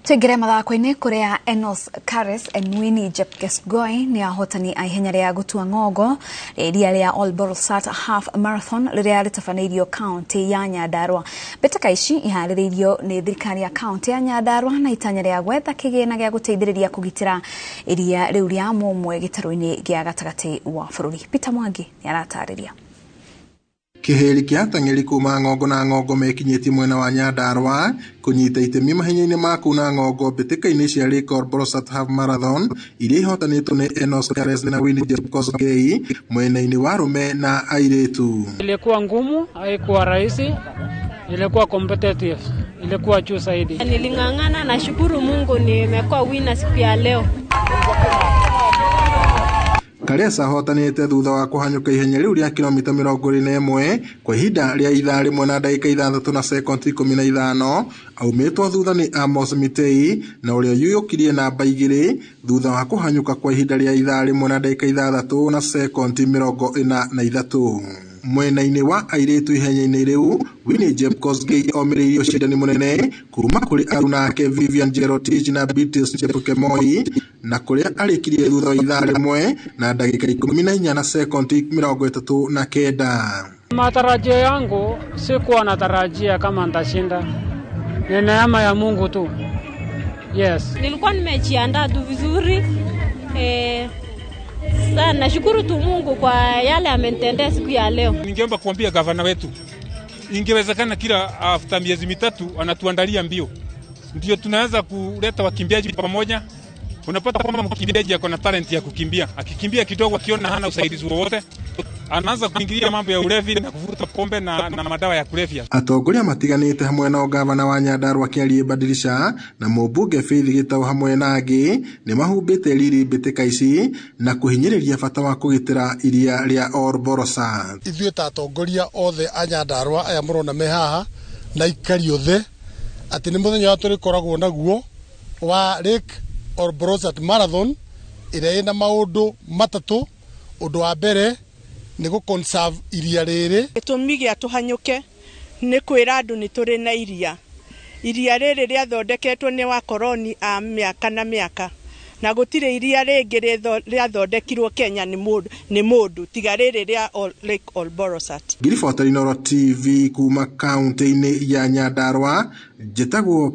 Tũingĩre mathako-inĩ kũrĩa Enos Kares Winnie Jepkesgoi nĩ ahotani a ihenya rĩa gũtua ng'ongo rĩa iria rĩa Ol Borossat Half Marathon rĩrĩa rĩtabanĩirio kaunti ya Nyandarua. Mbĩtĩka ici iharĩrĩirio nĩ thirikari ya kaunti ya Nyandarua na itanya rĩa gwetha kĩgĩna gĩa gũteithĩrĩria kũgitĩra iria rĩu rĩa mũmwe gĩtarũ-inĩ gĩa gatagatĩ wa bũrũri. Peter Mwangi nĩ aratarĩria. Kĩhĩri kĩa ateng'eri kuma ng'ongo na ng'ongo mekinyĩtie mwena wa Nyandarua kũnyita itemi mahenya-inĩ ma kuna ng'ongo mbĩtĩka-inĩ cia Lake Ol Borossat Half Marathon iria ihotanĩtwo nĩ Enos Kares na Winnie Jepkosgei mwena-inĩ wa arũme na airĩtu. Ilikuwa ngumu, haikuwa rahisi, ilikuwa competitive, ilikuwa juu zaidi. Niling'ang'ana, nashukuru Mungu nimekuwa winner siku ya leo. Karesa ahotanĩte thutha wa kũhanyũka ihenya rĩu rĩa kilomita 21 kwa ihinda rĩa ithaa rĩmwe na ndagĩka 6 na sekondi 15. Aumĩtwo thutha nĩ Amos Mitei na ũrĩa yuyũkirie namba 2 thutha wa kũhanyũka kwa ihinda rĩa ithaa rĩmwe na ndagĩka 6 na sekondi 43. Mwena-inĩ wa airĩtu ihenya-inĩ rĩu, Winnie Jepkosgei omĩrĩirie ũcindani mũnene kuma kũrĩ aruna ake Vivian Jerotich na Beatrice Chepkemoi na kũrĩa arĩkirie thutha wa ithaa rĩmwe na ndagĩka 14 na sekondi 39. Matarajio yangu sikuwa natarajia kama nitashinda, ni neema ya Mungu tu. Yes. Nilikuwa nimejiandaa tu vizuri. Sana nashukuru tu Mungu kwa yale amenitendea siku ya leo. Ningeomba kuambia gavana wetu, ingewezekana kila after miezi 3 anatuandalia mbio, ndio tunaweza kuleta wakimbiaji pamoja. Unapata kwamba mkimbiaji ako na talent ya kukimbia, akikimbia kidogo akiona hana usaidizi wowote anaanza kuingilia mambo ya ulevi na kuvuta pombe na madawa ya kulevya. Atongoria matiganĩte hamwe na gavana wa Nyandarua Kĩarie Badilisha na mũmbunge Faith Gĩtaũ hamwe na angĩ nĩ mahumbĩte riri mbĩtĩka ici na kũhinyĩrĩria bata wa kũgitĩra iria rĩa Ol Borossat. Ithuĩ ta atongoria othe a Nyandarua aya mũrona me haha na aikari othe atĩ nĩ mũthenya ũrĩa tũrĩkoragwo naguo wa Lake Ol Borossat Marathon ĩrĩa ĩna maũndũ matatũ. Ũndũ wa mbere nĩ gũ conserve iria rĩrĩ. Gĩtũmi gĩa tũhanyũke nĩ kwĩra andũ nĩ tũrĩ na iria. Iria rĩrĩ rĩathondeketwo nĩ wakoroni a mĩaka na mĩaka, na gũtirĩ iria rĩngĩ rĩathondekirwo Kenya nĩ mũndũ tiga rĩrĩ rĩa Lake Ol Borossat. Ngiribota Inooro TV kuma kaunti-inĩ ya Nyandarua, njĩtagwo